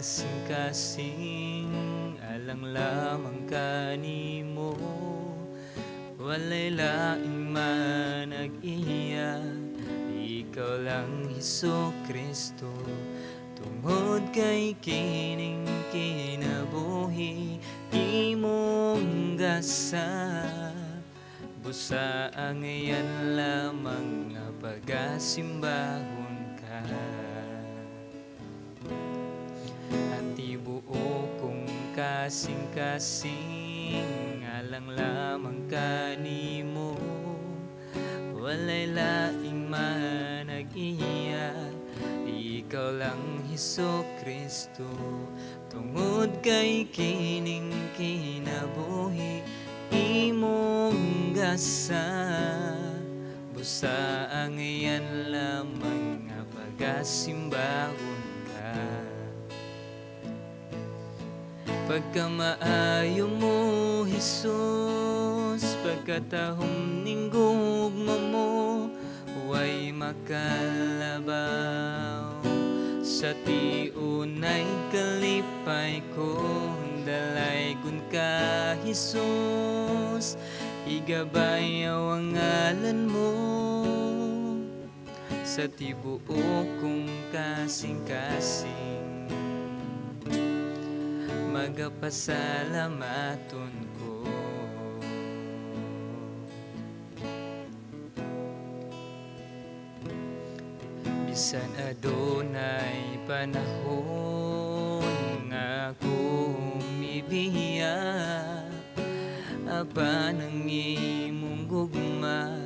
Kasing-kasing alang lamang kanimo. Walay laing manag-iya, ikaw lang, Hesus Kristo. Tungod kay kining kinabuhi imong gasa, busa ang iyan lamang nga pagasimbahon ka. At tibuok kong kasing-kasing alang lamang kanimo. Walay laing manag-iya, ikaw lang, Hesus Kristo. Tungod kay kining kinabuhi imong gasa, busa ang iyan lamang nga pagasimbahon ka. Pagkamaayo mo, Hesus, pagkatahom ning gugma mo, way makalabaw. Sa tiunay kalipay ko, dalaygon ka, Hesus. Igabayaw ang ngalan mo sa tibuok kong kasing-kasing. Magapasalamaton ko. Bisan adunay panahon nga ako mibiya, apan ang imong gugma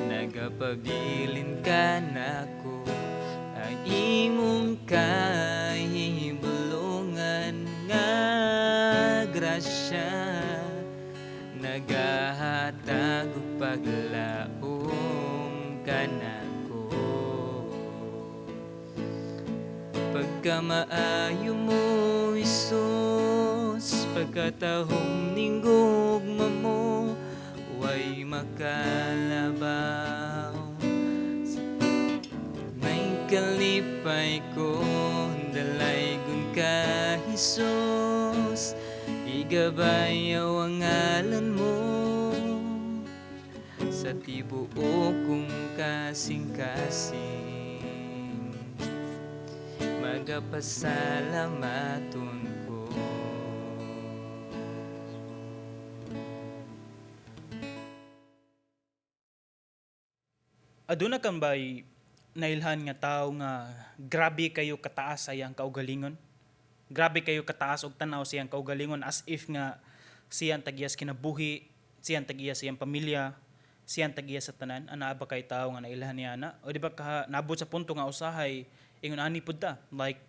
nagapabilin ka nako. Ang imong kahibulungan nga grasya nagahatag og paglaom kanako. Pagkamaayo mo, Hesus, pagkatahom ning gugma mo, way makalabaw. May kalipay ko, dalaygon ka, Hesus. Igabayaw ang ngalan mo sa tibuok kong kasing-kasing. Magapasalamaton ko. Aduna kang bay nailhan nga tao nga grabe kayo kataas sa iyang kaugalingon? Grabe kayo kataas og tan-aw sa iyang kaugalingon, as if nga siyang tagiyas kinabuhi, siyang tag-iya sa iyang pamilya, siyang tag-iya sa tanan. Anaa ba kay tao nga nailhan niya ana? O di ba ka naabot sa punto nga usahay ingon ani pud ta, like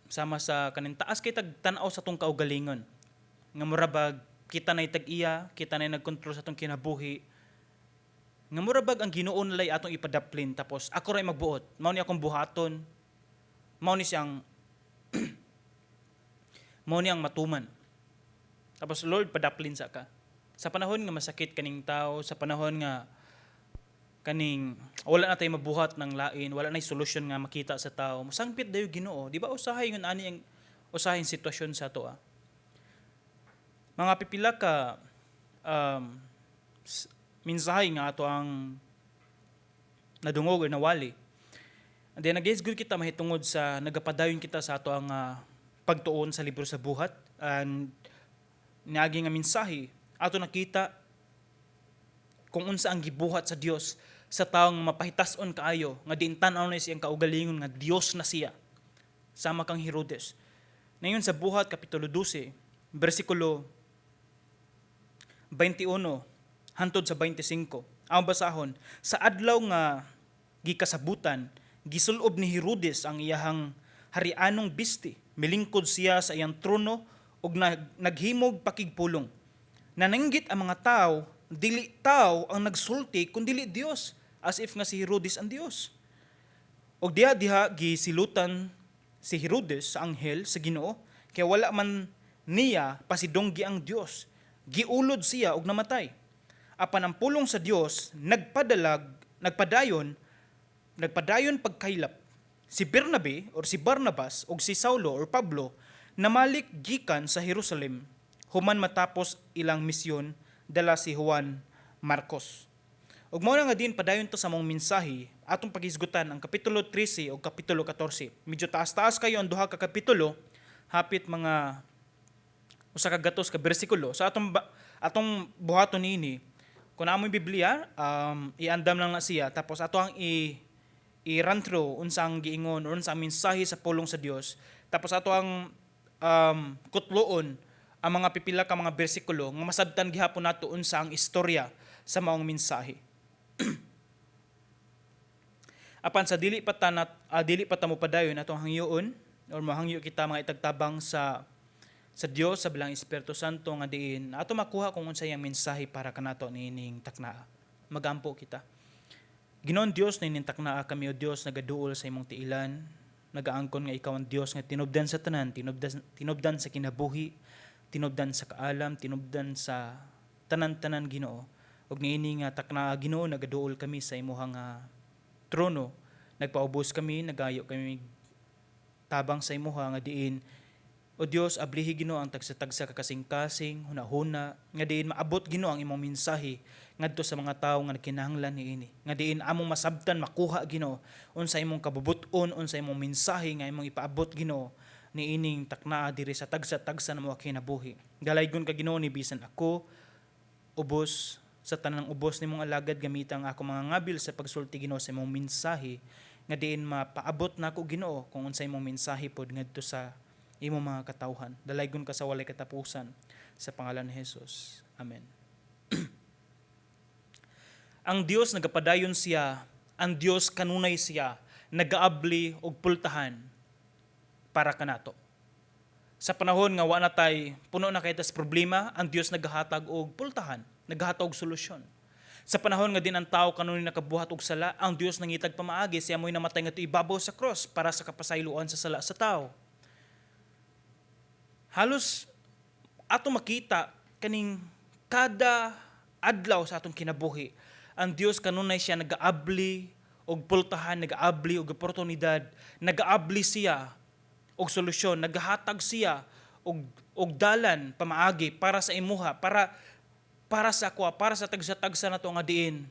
sama sa kaning taas kay tag tan-aw sa tong kaugalingon nga mura bag kita nay tag-iya, kita nay nagkontrol sa tong kinabuhi, nga mura bag ang Ginoo nalay atong ipadaplin, tapos ako ray magbuot, mao ni akong buhaton, mao ni ang matuman, tapos Lord, padaplin sa ka. Sa panahon nga masakit kaning tao, sa panahon nga kaning wala na tay mabuhat ng lain, wala na solusyon nga makita sa tao, mosangpit dayo Ginoo. Di ba usahay ngon ani ang usahay ang sitwasyon sa ato ah? Mga pipila ka mensahe nga ato ang nadungog or nawali. And then nag good kita mahitungod sa nagapadayon kita sa ato ang pagtuon sa libro sa Buhat, and niagi nga mensahe ato nakita kung unsa ang gibuhat sa Dios sa tawo nga mapahitas-on kaayo, nga diin tan-aw na siyang kaugalingon nga Dios na siya, sama kang Herodes. Ngayon sa Buhat kapitulo 12 bersikulo 21 hantod sa 25. Ang basahon, sa adlaw nga gikasabutan, gisulob ni Herodes ang iyahang harianong bisti. Milingkod siya sa iyang trono ug naghimog pakigpulong. Nananggit ang mga tao, dili tao ang nagsulti kun dili Dios, as if nga si Herodes ang Dios. Og diha diha gisilutan si Herodes sa anghel sa Ginoo, kay wala man niya pasidunggi ang Dios. Giulod siya og namatay. Apan ang pulong sa Dios nagpadalag, nagpadayon, nagpadayon pagkaylap. Si Bernabe or si Barnabas og si Saulo or Pablo namalik gikan sa Jerusalem human matapos ilang misyon, dala si Juan Marcos. Ug mao na nga din padayon to sa among mensahe, atong paghisgutan ang kapitulo 13 ug kapitulo 14. Medyo taas-taas kayo ang duha ka kapitulo, hapit mga 100 ka bersikulo. So atong buhaton niini, kung naa moy Biblia, iandam lang na siya, tapos ato ang i-run through unsang giingon or unsang mensahe sa pulong sa Dios. Tapos ato ang kutloon ang mga pipila ka mga bersikulo nga masabtan gihapon nato unsa ang istorya sa maong mensahe. Apan sa dili pa ta mopadayon, atong hangyoon or mahangyo kita mga itagtabang sa Dios sa Balaang Espiritu Santo nga diin ato makuha kung unsa iyang mensahe para kanato niining taknaa. Magampo kita. Ginoong Dios, niining taknaa kami, o Dios, nagaduol sa imong tiilan, nagaangkon nga ikaw ang Dios nga tinubdan sa tanan, tinubdan, tinubdan sa kinabuhi, tinubdan sa kaalam, tinubdan sa tanan-tanan, Ginoo. Ug niini nga taknaa, Ginoo, nagaduol kami sa imuhang trono. Nagpaubos kami, nagayo kami tabang sa imuha nga diin, o Dios, ablihi, Ginoo, ang tagsa-tagsa ka kasing-kasing, hunahuna, nga diin maabot, Ginoo, ang imong mensahe ngadto sa mga tawo nga nagkinahanglan niini. Nga diin among masabtan, makuha, Ginoo, unsa imong kabubut-on, unsa imong mensahe nga imong ipaabot, Ginoo, niining taknaa diri sa tagsa-tagsa na mga kinabuhi. Dalaygon ka, Ginoo, ni bisan ako ubos sa tanang ubos nimong alagad. Gamita ang ako mga ngabil sa pagsulti, Ginoo, sa imong mensahe nga diin mapaabot nako, Ginoo, kung unsa imong mensahe pod ngadto sa imong mga katawhan. Dalaygon ka sa walay katapusan, sa pangalan ni Jesus. Amen. Ang Dios nagapadayon siya, ang Dios kanunay siya nagaabli og pultahan para kanato. Sa panahon nga wa na tay, puno na kay tas problema, ang Dios nagahatag og pultahan, nagahatag og solusyon. Sa panahon nga din ang tao kanunay nakabuhat og sala, ang Dios nangitag pamaagi, siya mo'y namatay ngadto ibabaw sa cross para sa kapasayloan sa sala sa tao. Halos ato makita kaning kada adlaw sa atong kinabuhi, ang Dios kanunay siya nagaabli og pultahan, nagaabli og oportunidad, nagaabli siya og solusyon, nagahatag siya og dalan, pamaagi para sa imuha, para sa akwa, para sa tagsa-tagsa nato nga diin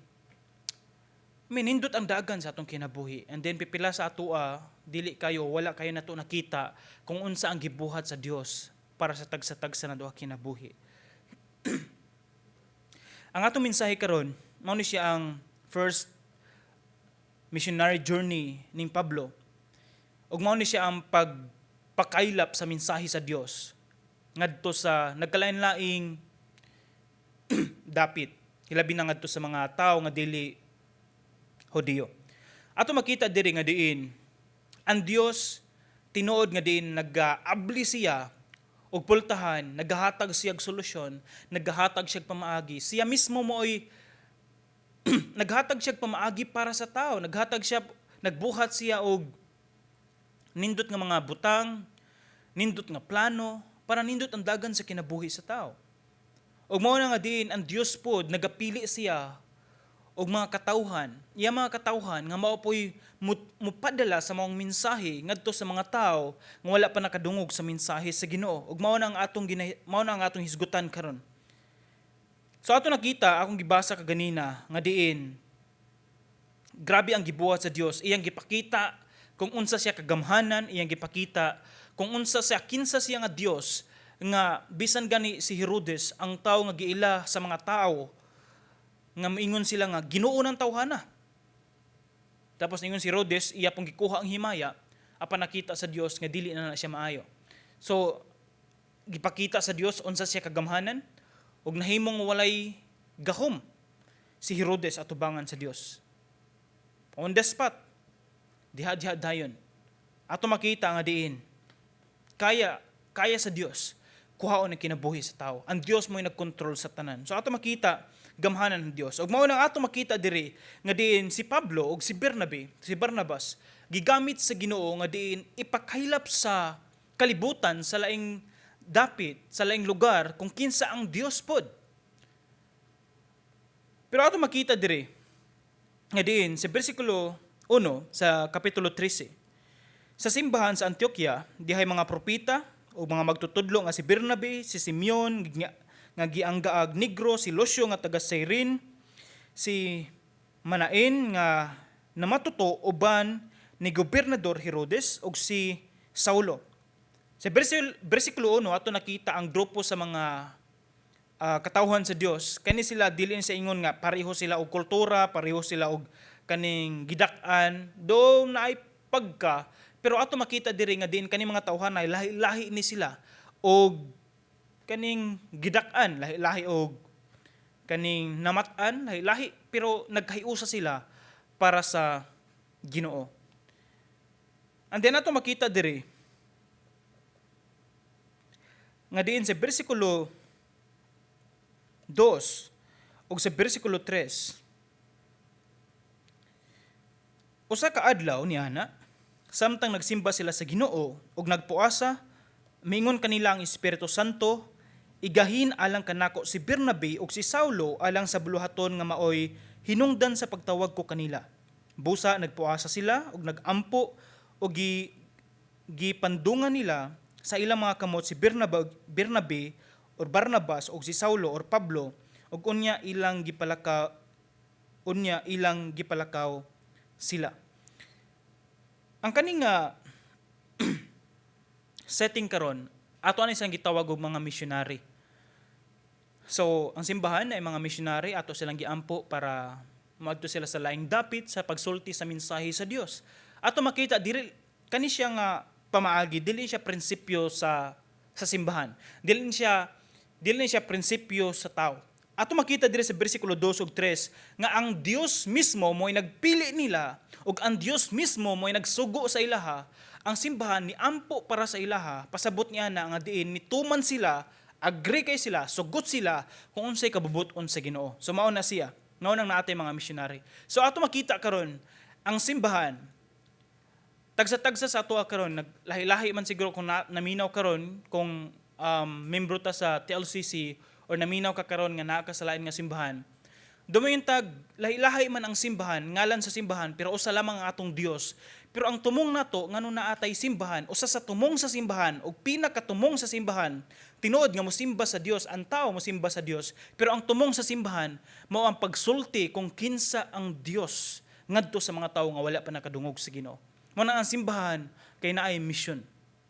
minindot ang dagan sa atong kinabuhi. And then pipila sa atoa, dili kayo, wala kayo nato nakita kung unsa ang gibuhat sa Dios para sa tagsa-tagsa na duha kinabuhi. Ang atong mensahe karon, mao ni siya ang first missionary journey ning Pablo. Ug mao ni siya ang pagpakaylap sa mensahe sa Dios ngadto sa nagkalain-laing dapit, hilabi na ngadto sa mga tawo nga dili Hudiyo. Ato makita diri nga diin ang Dios tinuod nga diin nagaabli siya og pultahan, nagahatag siya og solusyon, nagahatag siya og pamaagi. Siya mismo mooy naghatag siya og pamaagi para sa tao, naghatag siya, nagbuhat siya og nindot nga mga butang, nindot nga plano para nindot ang dagan sa kinabuhi sa tao. Ug mao na nga diin ang Dios pod nagapili siya og mga katawhan, iya mga katawhan nga mao po'y mupadala sa maong mensahe ngadto sa mga tao nga wala pa nakadungog sa mensahe sa Ginoo. Ug mao na ang atong hisgutan karon. So ato nakita, akong gibasa kaganina nga diin grabe ang gibuhat sa Dios. Iyang gipakita kung unsa siya kagamhanan, iyang gipakita kung unsa siya, kinsa siya nga Dios, nga bisan gani si Herodes, ang tao nga giila sa mga tao nga moingon sila nga Ginoo ng tawhana. Tapos ingon si Herodes, iya pong gikuha ang himaya, apan nakita sa Dios nga dili na na siya maayo. So gipakita sa Dios unsa siya kagamhanan ug nahimong walay gahom si Herodes atubangan sa Dios. On the spot, diha diha dayon. Ato makita nga diin kaya kaya sa Dios kuhaon ang kinabuhi sa tao. Ang Dios mo'y nagkontrol sa tanan. So ato makita gamhanan ng Dios. Ug mao nang ato makita diri nga diin si Pablo ug si Bernabe, si Barnabas, gigamit sa Ginoo nga diin ipakaylap sa kalibutan, sa laing dapit, sa laing lugar, kung kinsa ang Dios pod. Pero ato makita diri nga diin sa bersikulo 1 sa kapitulo 13. Sa simbahan sa Antioquia, dihay mga propeta o mga magtutudlo nga si Bernabe, si Simeon nga gianggaag Negro, si Lucio nga taga Cyrene, si Manaen nga namatuto uban ni Gobernador Herodes ug si Saulo. Sa bersikulo 1, ato nakita ang grupo sa mga katawhan sa Dios. Kani sila, dili sa ingon nga pareho sila og kultura, pareho sila og kaning gidak-an, do naay pagka, pero ato makita diri nga diin kani mga tawhan ay lahi-lahi ni sila og kaning gidak-an, lahi-lahi og kaning namat-an, lahi-lahi, pero nagkahiusa sila para sa Ginoo. And then ato makita diri nga diin sa bersikulo 2 ug sa bersikulo 3, usa ka adlaw niana, samtang nagsimba sila sa Ginoo ug nagpuasa, miingon kanila ang Espiritu Santo, "Igahin alang kanako si Bernabe ug si Saulo alang sa buluhaton nga maoy hinungdan sa pagtawag ko kanila." Busa nagpuasa sila ug nagampo ug gipandungan nila sa ilang mga kamot si Bernabe or Barnabas ug si Saulo or Pablo ug unya ilang gipalakaw sila. Ang kaning nga setting karon, ato ani silang gitawag og mga missionary. So, ang simbahan ay mga missionary, ato silang giampo para moadto sila sa laing dapit sa pagsulti sa mensahe sa Dios. Ato makita diri, kani siya nga pamaagi, dili siya prinsipyo sa simbahan. Dili siya prinsipyo sa tao. Ato makita diri sa bersikulo 2 ug 3 nga ang Dios mismo mo'y nagpili nila ug ang Dios mismo mo'y nagsugo sa ilaha. Ang simbahan ni ampo para sa ilaha, pasabot niya na nga diin nituman sila, agree kay sila, sugot sila kung unsay kabubut-on sa Ginoo. So mao na siya. Mao nang naatay mga missionary. So ato makita karon ang simbahan, tagsa-tagsa sa ato karon, naglahi-lahi man siguro kung naminaw karon, kung membro ta sa TLCC or naminaw ka karon nga naa ka sa lain nga simbahan. Dumayon tag lahi-lahi man ang simbahan, ngalan sa simbahan, pero usa lamang ang atong Dios. Pero ang tumong nato ngano naa tay simbahan, usa sa tumong sa simbahan og pinakatumong sa simbahan, tinuod nga mosimba sa Dios, ang tao mosimba sa Dios, pero ang tumong sa simbahan mao ang pagsulti kung kinsa ang Dios ngadto sa mga tawo nga wala pa nakadungog sa Ginoo. Mao na ang simbahan kay naay mission.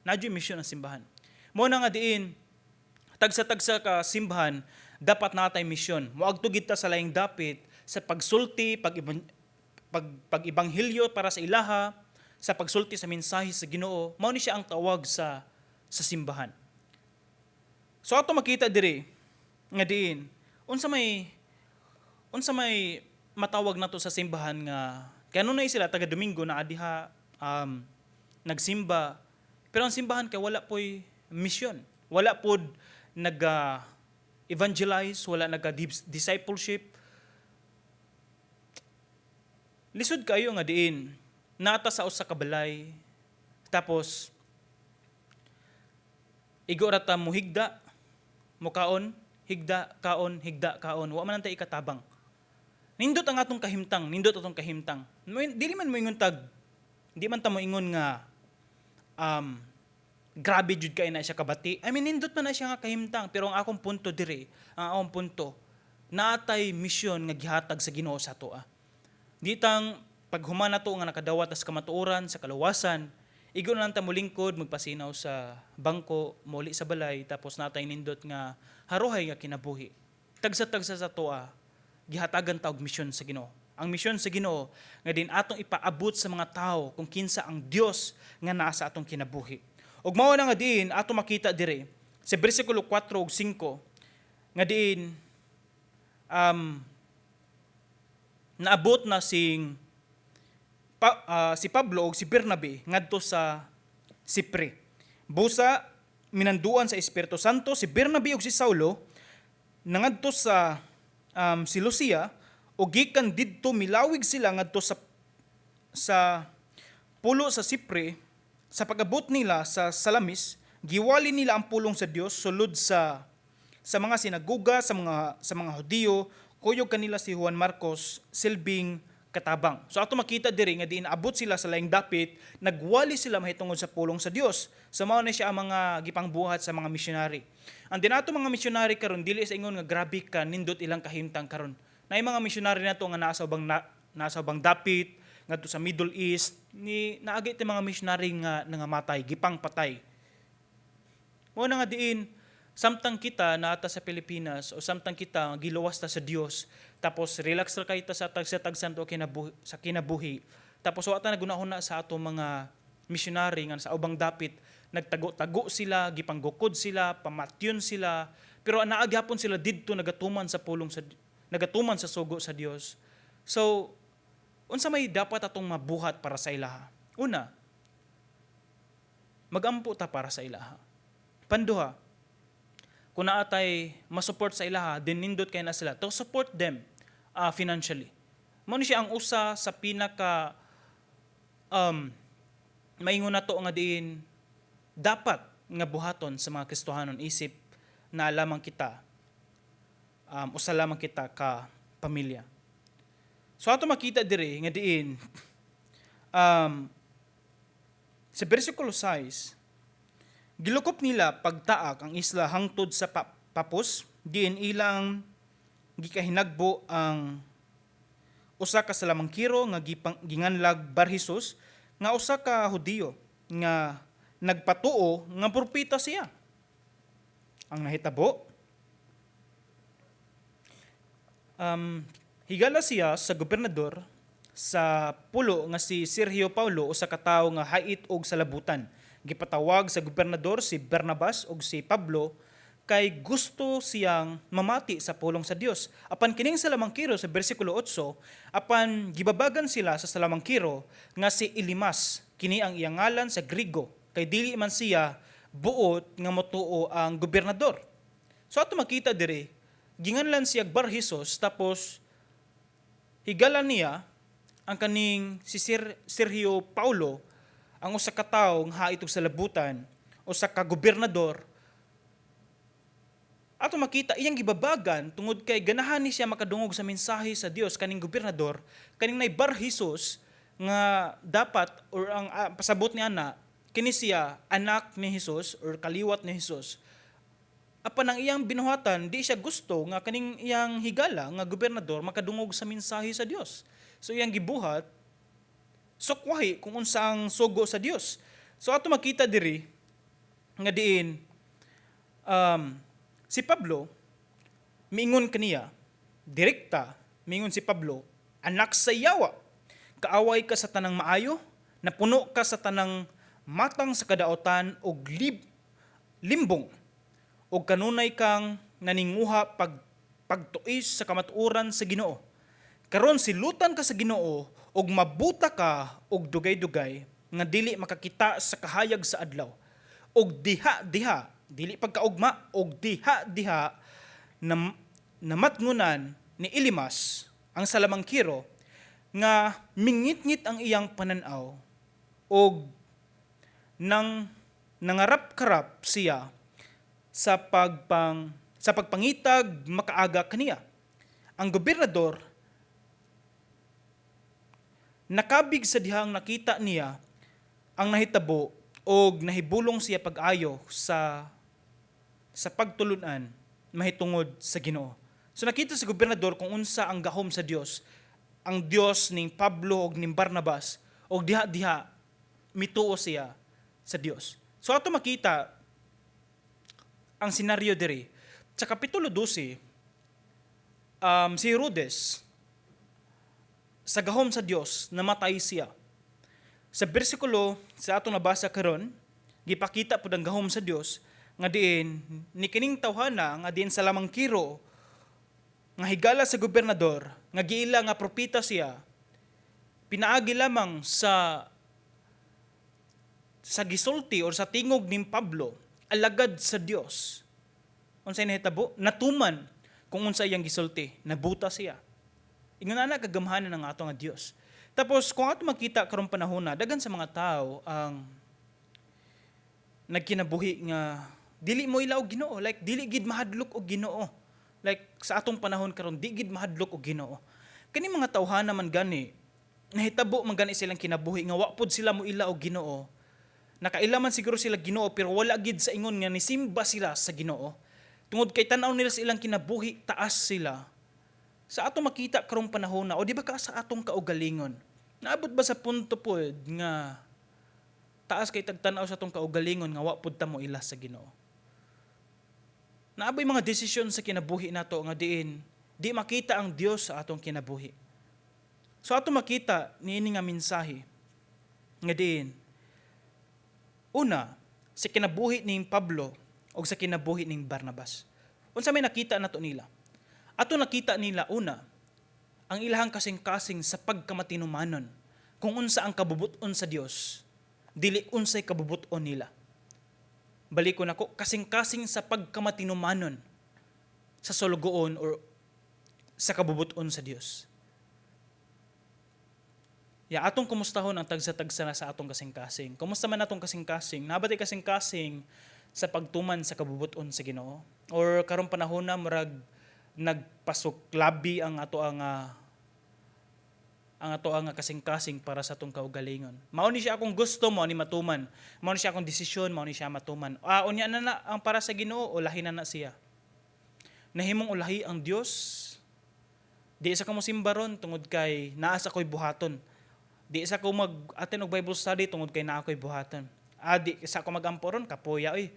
Naa juy mission ang simbahan. Mao na nga diin tagsa-tagsa ka simbahan dapat natay misyon. Moadto gid ta sa laing dapit sa pagsulti, pag-ibanghilyo para sa ilaha, sa pagsulti sa mensahe sa Ginoo. Mao ni siya ang tawag sa simbahan. So ato makita diri nga diin unsa may matawag nato sa simbahan nga kanunay sila taga Domingo na diha nagsimba, pero ang simbahan kay wala poy mission, wala pod nag evangelize, wala nagka discipleship. Lisod kayo nga diin nata sa usa ka balay, tapos igo ra ta muhigda, mukaon, higda, kaon, higda, kaon, wa man ta ikatabang. Nindot ang atong kahimtang, nindot atong kahimtang. Dili man moingon tag, di man ta moingon nga grabe jud kay na siya kabati. I mean, nindot man na siya nga kahimtang, pero ang akong punto diri, ang akong punto, naatay misyon nga gihatag sa Ginoo sa atoa. Di tang paghuman nato nga nakadawat tas kamatuoran sa kaluwasan, igo na lang ta molingkod, magpasinaw sa bangko, muli sa balay, tapos natay nindot nga haruhay nga kinabuhi. Tagsa-tagsa sa atoa, gihatagan ta og misyon sa Ginoo. Ang misyon sa Ginoo nga din atong ipaabot sa mga tao kung kinsa ang Dios nga naa sa atong kinabuhi. Ug mao na nga diin ato makita diri sa bersikulo 4 ug 5 nga diin naabot na si Pablo ug si Bernabe ngadto sa Sipre. Busa minanduan sa Espiritu Santo si Bernabe ug si Saulo nangadto sa Seleucia ug gikan didto milawig sila ngadto sa pulo sa Sipre. Sa pag-abot nila sa Salamis, giwali nila ang pulong sa Dios sulod sa mga sinaguga sa mga Hudiyo. Kuyog kanila si Juan Marcos, silbing katabang. So ato makita diri nga diin naabot sila sa laing dapit, nagwali sila mahitungod sa pulong sa Dios. So mao na siya ang mga gipangbuhat sa mga missionary. Ang dinato mga missionary karon, dili sa ingon nga grabe ka nindot ilang kahimtang karon. Naay mga missionary nato nga naa sa ubang dapit ngadto sa Middle East, ni naagi ti mga missionary nga nangamatay, gipangpatay. Mao na nga diin samtang kita naata sa Pilipinas o samtang kita giluwas ta sa Dios, tapos relax ra kay ta sa tagsa-tagsan to kinabuhi, sa kinabuhi, tapos wa ta nagunahuna sa ato mga missionary nga sa ubang dapit, nagtago-tago sila, gipanggukod sila, pamatyon sila, pero naa gyapon sila didto nagatuman sa sugo sa Dios. So unsa may dapat atong mabuhat para sa ilaha? Una, magampo ta para sa ilaha. Panduha, kung naa tay masupport sa ilaha, din nindot kay na sila to support them financially. Mao ni siya ang usa sa pinaka maingon nato nga diin dapat nga buhaton sa mga Kristohanon isip na lamang kita usa lamang kita ka pamilya. So ato makita diri nga diin sa bersikulo 6, gilukop nila pagtaak ang isla hangtod sa Papos, diin ilang gikahinagbo ang usa ka salamangkiro nga ginganlag Barjesus, nga usa ka Hudiyo nga nagpatuo nga propeta siya. Ang nahitabo, higala siya sa gobernador sa pulo nga si Sergio Paulo, usa ka tawo nga hait og salabutan. Gipatawag sa gobernador si Barnabas ug si Pablo kay gusto siyang mamati sa pulong sa Dios. Apan kining salamangkiro, sa bersikulo 8, apan gibabagan sila sa salamangkiro nga si Elimas, kini ang iyang ngalan sa Grigo, kay dili man siya buot nga motuo ang gobernador. So ato makita diri, ginganlan siya Bar Jesus, tapos higala niya ang kaning si Sergio Paulo, ang usa ka tawo nga hait og salabutan, usa ka gobernador. Ato makita iyang gibabagan tungod kay ganahan ni siya makadungog sa mensahe sa Dios, kaning gobernador, kaning nay Bar Jesus nga dapat or ang pasabot niya na kini siya anak ni Jesus or kaliwat ni Jesus. Apan ang iyang binuhatan, di siya gusto nga kaning iyang higala nga gobernador makadungog sa mensahe sa Dios. So iyang gibuhat, sukwahi kung unsa ang sugo sa Dios. So ato makita diri nga diin si Pablo miingon kaniya direkta, miingon si Pablo, "Anak sa yawa, kaaway ka sa tanang maayo, napuno ka sa tanang matang sa kadaotan og limbong, og kanunay kang naninguha pagtuis sa kamatuoran sa Ginoo. Karon silutan ka sa Ginoo og mabuta ka og dugay-dugay nga dili makakita sa kahayag sa adlaw. Og diha diha, dili pagkaugma, og diha diha namatngunan ni Elimas ang salamangkiro nga mingitngit ang iyang pananaw og nang nangarap-karap siya sa pagpangitag makaaga kaniya. Ang gobernador nakabig sa dihang nakita niya ang nahitabo og nahibulong siya pag-ayo sa pagtulunan mahitungod sa Ginoo." So nakita sa gobernador kung unsa ang gahom sa Dios, ang Dios ning Pablo og ning Barnabas, og diha-diha mituo siya sa Dios. So ato makita ang senaryo diri sa kapitulo 12, si Herodes, sa gahom sa Dios namatay siya. Sa bersikulo sa atong nabasa karon, gipakita pud ang gahom sa Dios nga diin ni kining tawhana nga diin sa lamangkiro nga higala sa gobernador nga giila nga propeta siya, pinaagi lamang sa gisulti or sa tingog ning Pablo, alagad sa Dios. Unsay nahitabo? Natuman kung unsa iyang gisulti, nabuta siya. Ingon ana kagamhanan ng ato nga Dios. Tapos kung ato makita karong panahon na daghan sa mga tao ang nagkinabuhi nga dili mo ila og Ginoo, like dili gid mahadlok og Ginoo. Like sa atong panahon karon, di gid mahadlok og Ginoo. Kani mga tawhana man gani nahitabo man gani silang kinabuhi nga wa pod sila moila og Ginoo. Nakaila man siguro sila Ginoo, pero wala gid sa ingon nga nisimba sila sa Ginoo. Tungod kay tan-aw nila sa ilang kinabuhi, taas sila. Sa atong makita karong panahon na, o di ba ka sa atong kaugalingon, naabot ba sa punto pod nga taas kay tagtan-aw sa atong kaugalingon nga wa pod ta mo ila sa Ginoo? Naa bay mga desisyon sa kinabuhi nato nga diin di makita ang Dios sa atong kinabuhi? So ato makita niini nga mensahe nga diin una sa kinabuhi ning Pablo o sa kinabuhi ning Barnabas. Unsa may nakita nato nila? Ato nakita nila, una, ang ilahang kasing-kasing sa pagkamatinumanon kung unsa ang kabubuton sa Dios, dili unsay kabubuton nila. Balikon ako, kasing-kasing sa pagkamatinumanon sa sulugoon or sa kabubuton sa Dios. Ya, atong kumustahon ang tagsa-tagsa na sa atong kasing-kasing. Kumusta man atong kasing-kasing? Naa ba tay kasing-kasing sa pagtuman sa kabubuton sa Ginoo? Or karong panahon na murag nagpasuklabi ang ato ang kasing-kasing para sa atong kaugalingon? Mao ni siya akong gusto, mao ni matuman. Mao ni siya akong desisyon, mao ni siya matuman. Ah, unya na na ang para sa Ginoo, ulahi na na siya. Nahimong ulahi ang Dios. Di sa ka mosimba ron tungod kay naa sa ko'y buhaton. Di sa ko mag-attend og Bible study tungod kay naa ko'y buhaton. Ah, di sa ko magampo ron, kapoya oy.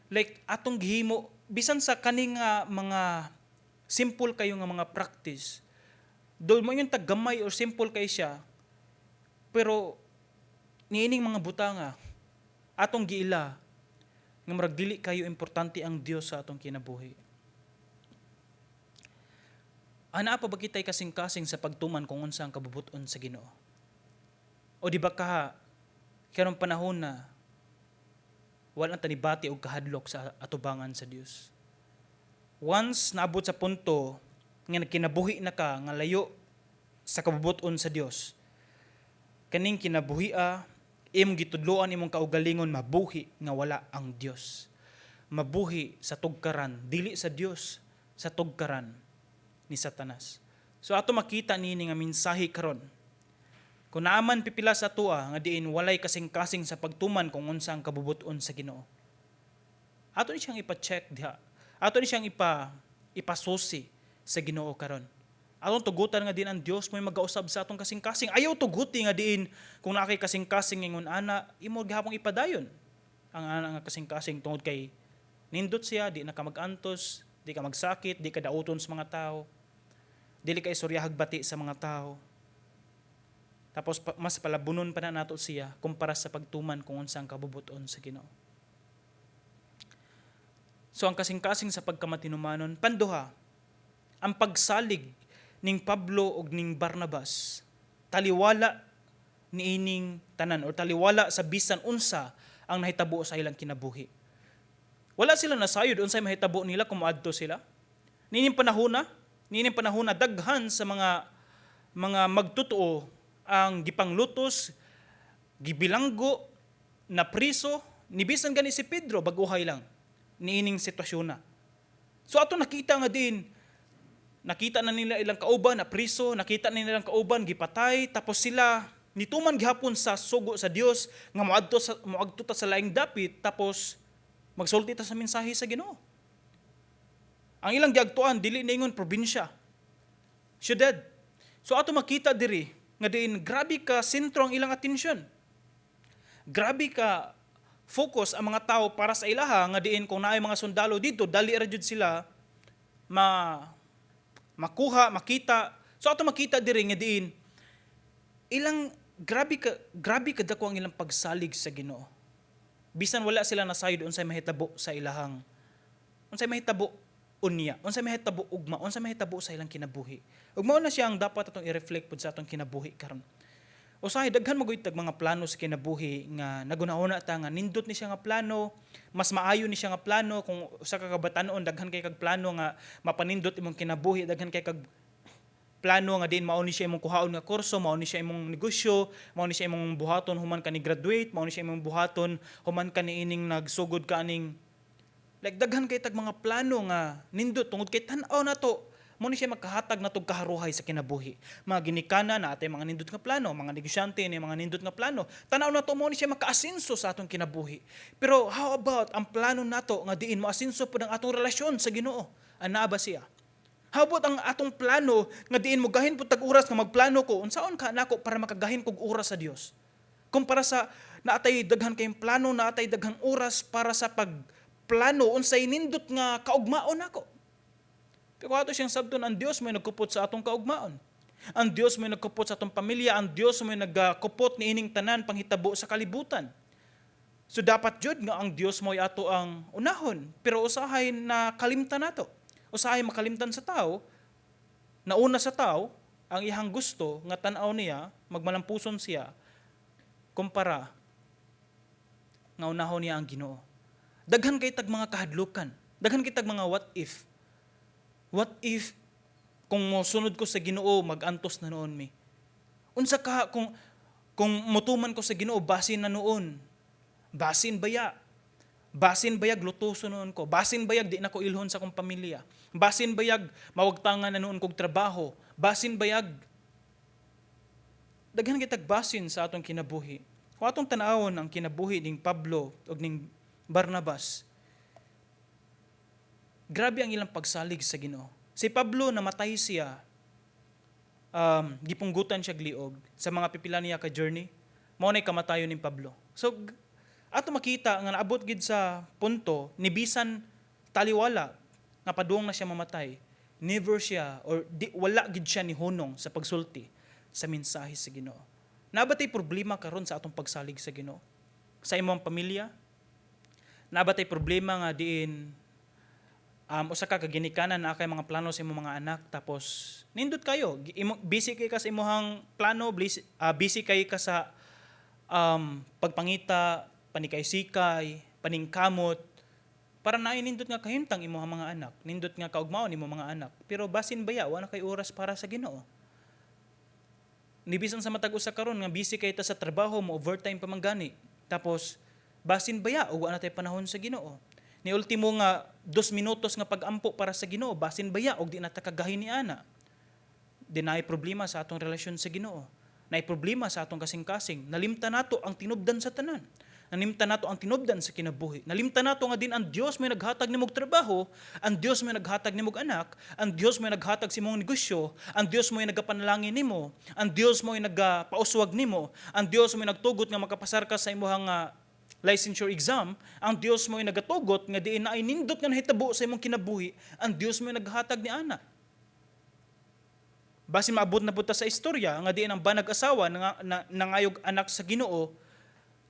Like atong gihimo bisan sa kaning nga mga simple kayo nga mga practice. Dol mo yung taggamay or simple kay siya. Pero niining mga butanga atong giila nga murag dili kayo importante ang Dios sa atong kinabuhi. Ana pa ba kita'y kasing-kasing sa pagtuman kung unsa ang kabubuton sa Ginoo? O di ba ka karong panahon na wala ta nibati og kahadlok sa atubangan sa Dios? Once naabot sa punto nga nagkinabuhi na ka nga layo sa kabubuton sa Dios, kaning kinabuhia imong gitudloan imong kaugalingon mabuhi nga wala ang Dios. Mabuhi sa tugkaran, dili sa Dios, sa tugkaran ni Satanas. So ato makita niini nga mensahe karon. Kung naaman pipila sa atoa nga diin walay kasing-kasing sa pagtuman kung unsa ang kabubuton sa Ginoo, ato ni siyang ipa-check diha. Ato ni siyang ipasusi sa Ginoo karon. Atong tugutan nga diin ang Dios mo'y magausab sa atong kasing-kasing. Ayaw tuguti nga diin kung naa kay kasing-kasing ingon ana, imo gihapong ipadayon ang ana nga kasing-kasing tungod kay nindot siya, di na ka mag-antos, di ka magsakit, di ka dauton sa mga tao, dili ka istoryahag bati sa mga tao. Tapos mas palabunon pa na nato siya kumpara sa pagtuman kung unsa ang kabubuton sa Ginoo. So ang kasing-kasing sa pagkamatinumanon. Panduha, ang pagsalig ning Pablo ug ning Barnabas taliwala niining tanan or taliwala sa bisan unsa ang nahitabo sa ilang kinabuhi. Wala sila nasayod unsay mahitabo nila kung moadto sila. Niining panahona daghan sa mga magtotoo ang gipanglutos, gibilanggo, na priso, ni bisan gani si Pedro baguhay lang niining sitwasyon na. So ato nakita nga din, nakita na nila ilang kauban na priso, nakita na nila ilang kauban gipatay, tapos sila nituman gihapon sa sugo sa Dios nga moadto ta sa laing dapit, tapos magsulti ta sa mensahe sa Ginoo. Ang ilang giagtuan dili ningon probinsya, syudad. So ato makita diri nga diin grabe ka sentro ang ilang atensyon. Grabe ka focus ang mga tao para sa ilaha nga diin kung naay mga sundalo dito, dali ra jud sila makuha, makita. So ato makita diri nga diin ilang grabe ka dako ang ilang pagsalig sa Ginoo. Bisan wala sila nasayod unsay mahitabo unya, unsay mahitabo ugma, unsay mahitabo sa ilang kinabuhi. Ug mao na siya ang dapat atong i-reflect pud sa atong kinabuhi karon. Usahay daghan mo tag mga plano sa kinabuhi nga naguna-una ta nga nindot ni siya nga plano, mas maayo ni siya nga plano. Kung usa ka kabatan-on, daghan kay kag plano nga mapanindot imong kinabuhi, daghan kay kag plano nga diin mao ni siya imong kuhaon nga kurso, mao ni siya imong negosyo, mao ni siya imong buhaton human ka ni graduate, mao ni siya imong buhaton human ka ni ining nagsugod ka aning, like daghan kay tag mga plano nga nindot tungod kay tan-aw nato Mao ni siya makahatag natog kaharuhay sa kinabuhi. Mga ginikanan naa tay mga nindot nga plano, mga negosyante ni mga nindot nga plano. Tanaw nato, mao ni siya makaasinso sa atong kinabuhi. Pero how about ang plano nato nga diin moasinso pud ang atong relasyon sa Ginoo? Anaa ba siya? How about ang atong plano nga diin mo gahin pud tag oras nga magplano ko, unsaon ka nako para makagahin kog oras sa Dios? Kumpara sa naatay daghan kayong plano, naatay daghang oras para sa pagplano unsay nindot nga kaugmaon nako. Pero ato siyang sabton, ang Dios may nagkupot sa atong kaugmaon. Ang Dios may nagkupot sa atong pamilya, ang Dios may nagkupot niining tanan panghitabo sa kalibutan. So dapat jud nga ang Dios mo'y ato ang unahon, pero usahay na kalimtan nato. Usahay makalimtan sa tao, nauna sa tao ang iyang gusto nga tan-aw niya, magmalampuson siya kumpara nga unahon niya ang Ginoo. Daghan kay tag mga kahadlukan, daghan kay tag mga what if. What if kung mosunod ko sa Ginoo, magantos na noon mi? Unsa ka kung motuman ko sa Ginoo, basin na noon. Basin baya. Basin bayag lutuso noon ko. Basin bayag di na ko ilhon sa akong pamilya. Basin bayag mawagtangan na noon kog trabaho. Basin bayag, daghan kitag basin sa atong kinabuhi. Kung atong tan-awon ang kinabuhi ning Pablo ug ning Barnabas, grabe ang ilang pagsalig sa Ginoo. Si Pablo, namatay siya, gipunggutan siya liog sa mga pipila niya ka journey. Mao nay kamatayon ni Pablo. So ato makita nga naabot gid sa punto ni bisan taliwala nga padung na siya mamatay, never siya or di, wala gid siya ni hunong sa pagsulti sa mensahe sa Ginoo. Naa ba tay problema karon sa atong pagsalig sa Ginoo? Sa imong pamilya? Naa ba tay problema nga diin usa ka kaginikanan naa kay mga plano sa imong mga anak, tapos nindot kayo, busy kay ka sa imong plano, busy kay ka sa pagpangita, panikay-sikay, paningkamot para naay nindot nga kahimtang imong mga anak, nindot nga kaugmaon imong mga anak, pero basin baya wa na kay oras para sa Ginoo? Ni bisan sa matag usa karon nga busy kay ta sa trabaho mo, overtime pa man gani, tapos basin baya og wa na tay panahon sa Ginoo? Ni ultimo nga 2 minutos nga pag-ampo para sa Ginoo, basin baya og di na ta kagahin ni ana? Di naay problema sa atong relasyon sa Ginoo, naay problema sa atong kasing-kasing. Nalimtan nato ang tinubdan sa tanan. Nalimtan nato ang tinubdan sa kinabuhi. Nalimtan nato nga din ang Dios may naghatag nimog trabaho, ang Dios may naghatag nimog anak, ang Dios may naghatag sa imong negosyo, ang Dios may nagapanalangin nimo, ang Dios mo nagapauswag nimo, ang Dios may nagtugot nga makapasar ka sa imong licensure exam, ang Dios mo nagatugot nga diin naay nindot nga nahitabo sa imong kinabuhi, ang Dios mo naghatag ni ana. Basin maabot na pud ta sa istorya nga diin ang banag asawa nangayog anak sa Ginoo,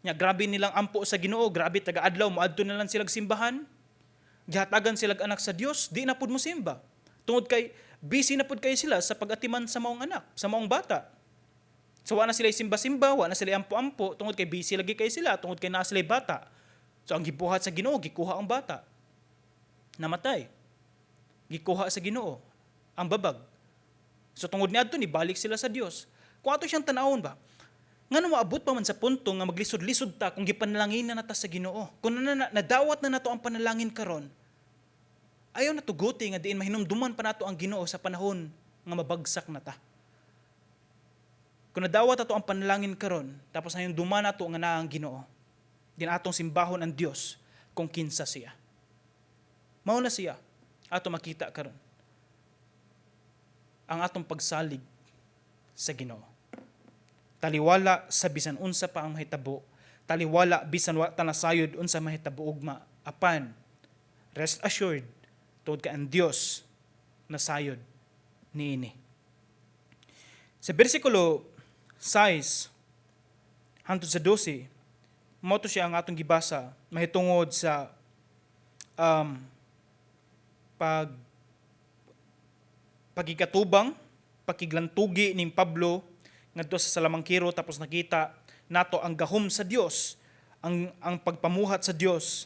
nya grabe nilang ampo sa Ginoo, grabe taga-adlaw moadto na lang sila simbahan. Gihatagan sila anak sa Dios, di na pud mo simba. Tungod kay busy na pud kay sila sa pag-atiman sa maong anak, sa maong bata. So wa na sila simba-simba, wa na sila ampo-ampo tungod kay busy lagi kay sila, tungod kay naa sila bata. So ang gibuhat sa Ginoo, gikuha ang bata. Namatay. Gikuha sa Ginoo ang babag. So tungod niadto, nibalik sila sa Dios. Kung ato siyang tanawon ba, ngano maabot pa man sa punto nga maglisod-lisod ta kung gipanalangin na nata sa Ginoo? Kung nadawat na nato ang panalangin karon, ayaw na tuguti nga diin mahinumduman pa nato ang Ginoo sa panahon nga mabagsak na ta. Kung nadawat ato ang panalangin karon, tapos nahinumduman nato nga naa ang Ginoo, din atong simbahon ang Dios kung kinsa siya. Mao na siya ato makita karon ang atong pagsalig sa Ginoo. Taliwala sa bisan unsa pa ang mahitabo, taliwala bisan wa ta nasayod unsa mahitabo ugma, apan rest assured tungod kay ang Dios nasayod niini. Sa bersikulo 6 hangtod sa 12, mao to siya ang atong gibasa mahitungod sa pagikatubang, pakiglantugi ning Pablo ngadto sa salamangkiro, tapos nakita nato ang gahom sa Dios, ang pagpamuhat sa Dios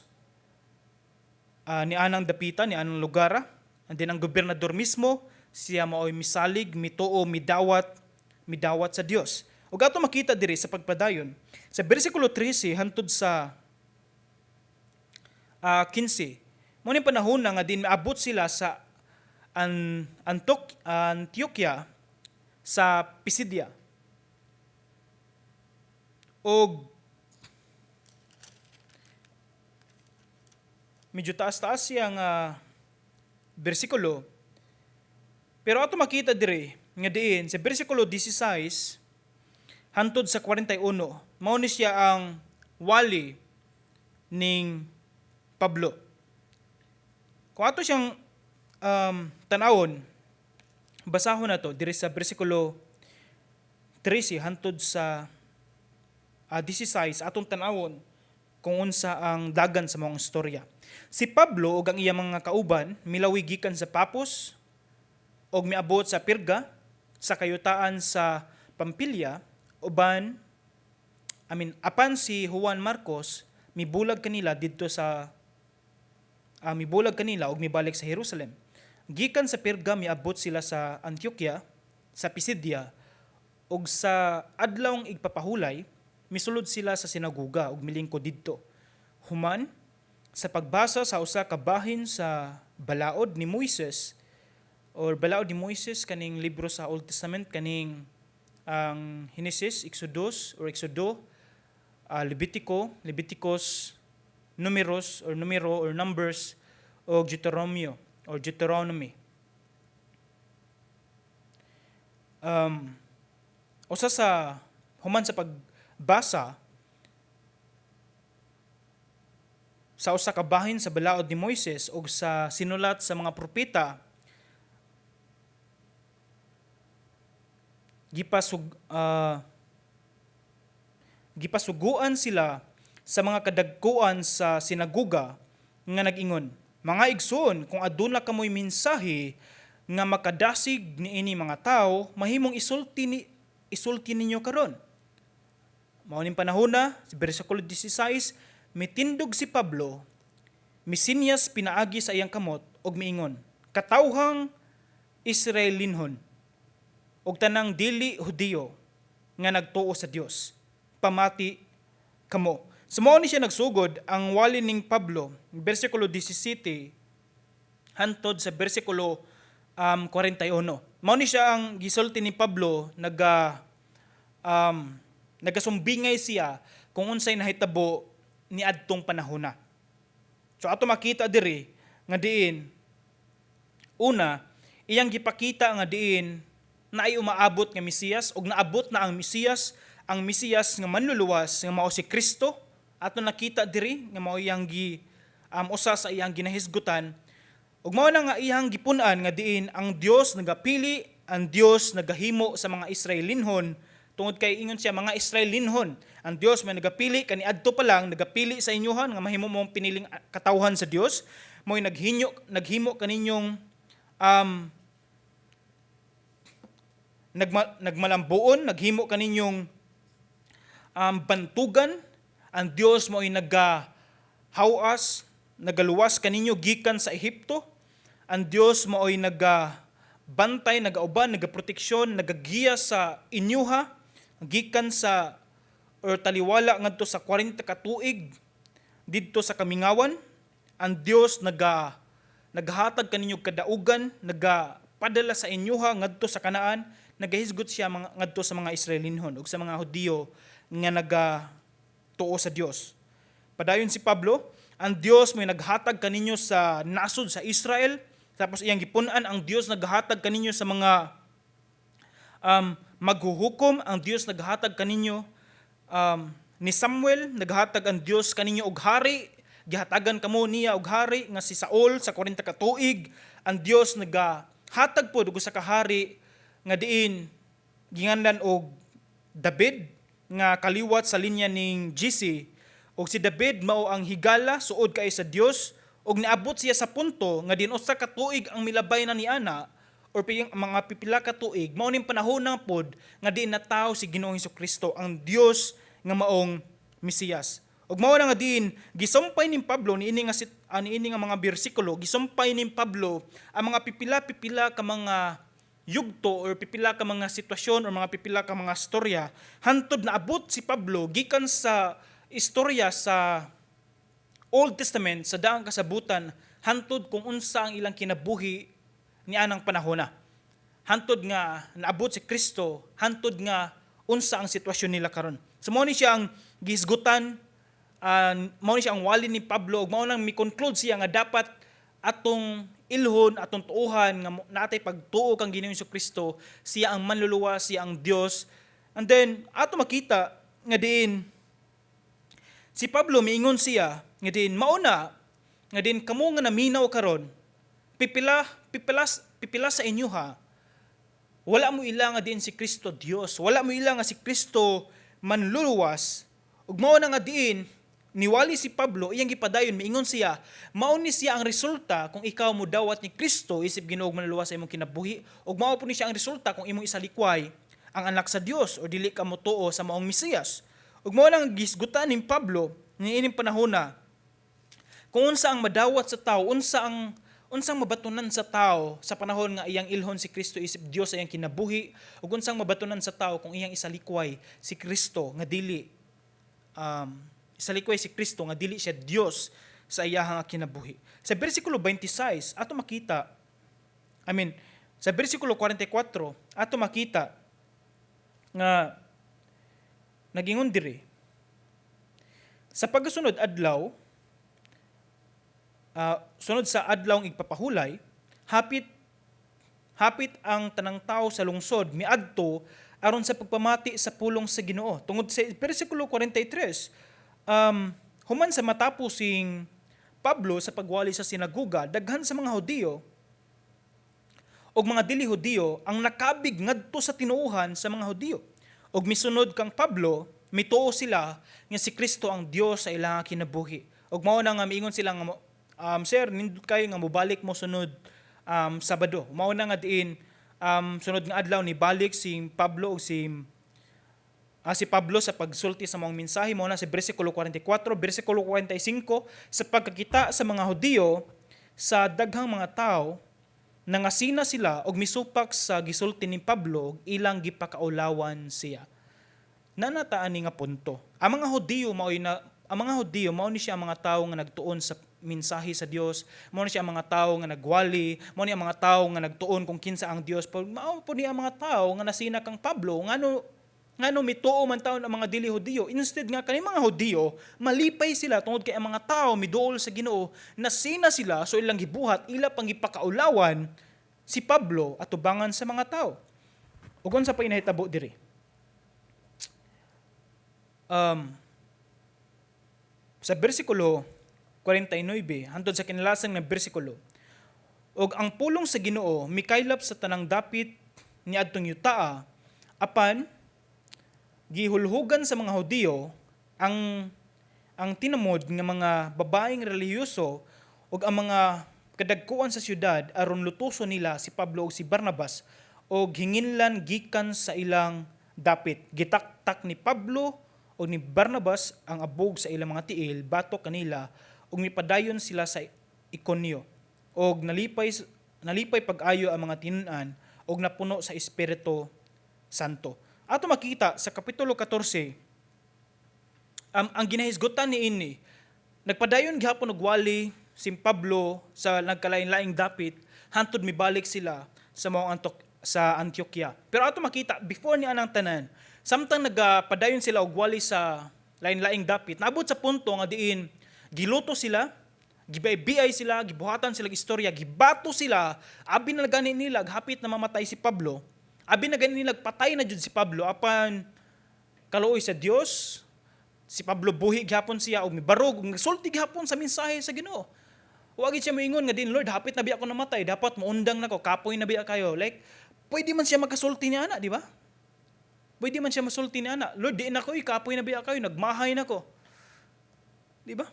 ni anang dapita, ni anang lugar. And then ang gobernador mismo siya maoy misalig, mituo, midawat sa Dios. Ug ato makita diri sa pagpadayon sa bersikulo 13 hantod sa 15, mao ni panahon na nga din maabot sila sa Antioquia sa Pisidia. Og medyo taas-taas siya nga bersikulo. Pero ato makita diri nga diin sa bersikulo 16 hantod sa 41, mao ni siya ang wali ning Pablo. Kung ato siyang tan-awon, basahon na to diri sa bersikulo 13 hantod sa 16, atong tan-awon kung unsa ang dagan sa maong istorya. Si Pablo ug ang iyang mga kauban milawi gikan sa Papos ug miabot sa Perga sa kayutaan sa Pampilya uban, I mean, apan si Juan Marcos mibulag kanila ug mibalik sa Jerusalem. Gikan sa Perga miabot sila sa Antioquia sa Pisidia ug sa adlawng igpapahulay misulod sila sa sinagoga ug milingkod didto. Human sa pagbasa sa usa ka bahin sa balaod ni Moises or balaod ni Moises, kaning libro sa Old Testament, kaning ang Genesis, Exodus or Exodo, Levitico, Leviticus, Numeros or Numero or Numbers o Deuteronomio or Deuteronomy. Usa sa human sa pagbasa sa usa ka bahin sa balaod ni Moises ug sa sinulat sa mga propeta, gipasuguan sila sa mga kadagkuan sa sinagoga nga nag-ingon, "Mga igsoon, kung aduna kamoy mensahe nga makadasig niini mga tawo, mahimong isulti ninyo karon." Mao ning panahona, sa bersikulo 16, mitindog si Pablo, misinyas pinaagi sa iyang kamot ug miingon, "Katawhang Israelinhon ug tanang dili Hudiyo nga nagtuo sa Dios, pamati kamo." So mao ni siya nagsugod ang wali ning Pablo, bersikulo 17 hantod sa bersikulo 41. Mao ni siya ang gisulti ni Pablo, nagasumbingay siya kung unsay nahitabo ni adtong panahona. So ato makita diri nga diin una iyang gipakita nga diin na ay umaabot nga Mesiyas ug naabot na ang Mesiyas nga manluluwas nga mao si Kristo. Ato nakita diri nga mao iyang gi usa sa iyang ginahisgutan ug mao na nga iyang gipun-an nga diin ang Dios nagapili, ang Dios nagahimo sa mga Israelinhon, tungod kay ingon siya, "Mga Israelinhon, ang Dios may nagapili kaniadto pa lang, nagapili sa inyohan nga mahimo mong piniling katawhan sa Dios, mo'y naghimo kaninyong nagmalambuon, naghimo kaninyong bantugan. Ang Dios mo'y nagahawas, nagaluwas kaninyo gikan sa Ehipto. Ang Dios mo'y nagabantay, nagauban, nagaproteksyon, nagagiya sa inyuha gikan sa or taliwala ngadto sa 40 ka tuig didto sa kamingawan. Ang Dios naghatag kaninyo kadaugan, nagapadala sa inyuha ngadto sa Kanaan." Nagahisgot siya ngadto sa mga Israelinhon ug sa mga Hudiyo nga nagatuo sa Dios. Padayon si Pablo, ang Dios may naghatag kaninyo sa nasod sa Israel, tapos iyang gipun-an ang Dios naghatag kaninyo sa mga maghuhukom, ang Dios naghatag kaninyo ni Samuel, naghatag ang Dios kaninyo og hari, gihatagan kamo niya og hari nga si Saul sa 40 ka tuig. Ang Dios nagahatag pod og usa ka hari nga diin ginganlan og David nga kaliwat sa linya ning Jesse, ug si David mao ang higala, suod kay sa Dios, ug niabot siya sa punto nga din usa ka tuig ang milabay na ni ana or mga pipila ka tuig, mao ning panahon na pod nga diin natawo si Ginoong Kristo, ang Dios nga maong Mesiyas. Ug mao na nga diin gisumpay ning Pablo niini nga mga bersikulo, gisumpay ning Pablo ang mga pipila-pipila ka mga yugto or pipila ka mga sitwasyon or mga pipila ka mga storya hantod naabot si Pablo gikan sa istorya sa Old Testament, sa Daang Kasabutan, hantod kung unsa ang ilang kinabuhi nianang panahona. Hantod nga naabot si Kristo, hantod nga unsa ang sitwasyon nila karon. So mao ni siya ang gihisgutan, mao ni siya ang wali ni Pablo ug mao nang mi-conclude siya nga dapat atong ilhon, atong tuuhan nga natay pagtuo kang Ginoong Kristo, siya ang manluluwas, siya ang Dios. And then ato makita nga diin si Pablo miingon siya nga diin mao na nga diin kamo nga naminaw karon, pipila pipilas pipila sa inyo ha, wala mo ila nga diin si Kristo Dios, wala mo ila nga si Kristo manluluwas. Ug mao na nga diin niwali si Pablo, iyang gipadayon, miingon siya mao ni siya ang resulta kung ikaw mo dawat ni Kristo isip Ginoo ug manluluwas sa imong kinabuhi, ug mao po ni siya ang resulta kung imong isalikway ang anak sa Dios o dili ka motuo sa maong Mesiyas. Ug mao nang gisgutan ni Pablo niining panahona kung unsa ang madawat sa tao, unsa ang unsang mabatunan sa tao sa panahon nga iyang ilhon si Kristo isip Dios sa iyang kinabuhi, ug unsang mabatunan sa tao kung iyang isalikway si Kristo nga dili isalikway si Kristo nga dili siya Dios sa iyahang kinabuhi. Sa bersikulo 26 ato makita, I mean, sa bersikulo 44 ato makita nga nagingon diri, sa pagkasunod adlaw, sunod sa adlaw igpapahulay, hapit hapit ang tanang tao sa lungsod miadto aron sa pagpamati sa pulong sa Ginoo. Tungod sa bersikulo 43, human sa matapos sing Pablo sa pagwali sa sinaguga, daghan sa mga Hudiyo og mga dili Hudiyo ang nakabig ngadto sa tinuohan sa mga Hudiyo. Og misunod kang Pablo, mituo sila nga si Kristo ang Dios sa ilang kinabuhi. Og mao na nga miingon sila nga, "Sir, nindot kayo nga mobalik mo sunod Sabado." Mao na nga diin sunod nga adlaw ni balik si Pablo ug si Pablo sa pagsulti sa mga mensahe. Mao na si bersikulo 44, bersikulo 45, sa pagkakita sa mga Hudiyo sa daghang mga tao, nangasina sila og misupak sa gisulti ni Pablo ug ilang gipakaulawan siya. Nanataan ni nga punto. Ang mga Hudiyo mao ni siya ang mga tawo nga nagtuon sa mensahe sa Dios, mao ni siya ang mga tawo nga nagwali, mao ni ang mga tawo nga nagtuon kung kinsa ang Dios. Pero mao po ni ang mga tawo nga nasina kang Pablo, ngano mituo man taon ang mga dili Hudiyo. Instead nga kani mga Hudiyo malipay sila tungod kay ang mga tao miduol sa Ginoo, nasina sila, so ilang gibuhat, ila pang gipakaulawan si Pablo atubangan sa mga tao. Ug unsa pa inahitabo diri? Sa bersikulo 49 hantod sa kinalasang ng bersikulo, ug ang pulong sa Ginoo mikaylap sa tanang dapit niadtong yutaa, apan gihulhugan sa mga Hudiyo ang tinamod nga mga babaeng relihiyoso ug ang mga kadagkuan sa syudad aron lutuson nila si Pablo ug si Barnabas og hinginlan gikan sa ilang dapit. Gitaktak ni Pablo ug ni Barnabas ang abog sa ilang mga tiil batok kanila ug mipadayon sila sa Iconio. Og nalipay nalipay pag-ayo ang mga tinun-an ug napuno sa Espiritu Santo. Ato makita sa Kapitulo 14, ang ginahisgutan ni ini, nagpadayon gihapon og wali si Pablo sa nagkalain-laing dapit hantod mibalik sila sa maong sa Antioquia. Pero ato makita before ni anang tanan, samtang nagapadayon sila og wali sa lain-laing dapit, naabot sa punto nga diin giluto sila, gibiay sila, gibuhatan sila og istorya, gibato sila, abi na gani nila hapit na mamatay si Pablo. Abi na gani nila patay na jud si Pablo, apan kaluoy sa Dios, si Pablo buhi gihapon siya og mibarog ug nagsulti gihapon sa mensahe sa Ginoo. Wa gid siya moingon nga din, "Lord, hapit na biya ako namatay, dapat moundang nako, kapoy na biya kayo." Like, pwede man siya makasulti ni ana, di ba? Pwede man siya masulti ni ana. "Lord, di na ko, kapoy na biya kayo, nagmahay na ko." Di ba?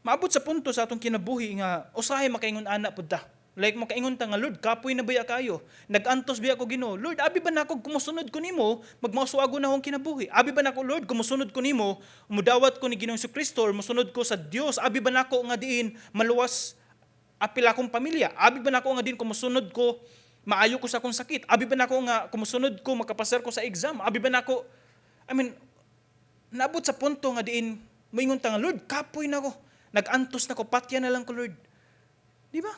Maabot sa punto sa atong kinabuhi nga usahay makaingon ana pud ta. Like makaingon ta nga, "Lord, kapoy na biya kayo. Nag-antos biya ko, Ginoo. Lord, abi ba nako kumusunod ko nimo, magmasuago na akong kinabuhi? Abi ba nako, Lord, kumusunod ko nimo, mudawat ko ni Ginoong Kristo or musunod ko sa Dios, abi ba nako nga diin maluwas apil akong pamilya? Abi ba nako nga diin kumusunod ko maayo ko sa akong sakit? Abi ba nako nga kumusunod ko makapasar ko sa exam? Abi ba nako?" I mean, naabot sa punto nga diin moingon ta nga, "Lord, kapoy na ko. Nag-antos na ko, patya na lang ko, Lord." Di ba?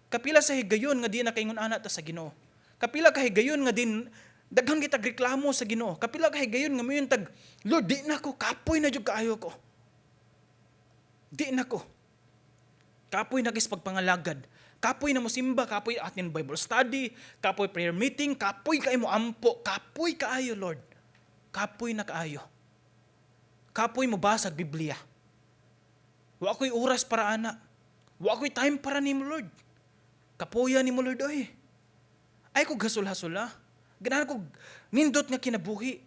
Kapila sa higayon nga di na kaingon ana ta sa Ginoo. Kapila ka higayon nga din daghan kitag reklamo sa Ginoo. Kapila ka higayon nga moingon tag, "Lord, di na ko, kapoy na jud kaayo ko. Di na ko. Kapoy na kis pagpangalagad. Kapoy na mo simba, kapoy atin Bible study, kapoy prayer meeting, kapoy kay mo ampo, kapoy kaayo, Lord. Kapoy na kaayo. Kapoy mo basag Biblia. Wa ko'y oras para ana. Wa ko'y time para nimo, Lord. Kapoya nimo, Lord, oy. Ay ko gasul-hasula. Ganahan ko nindot nga kinabuhi.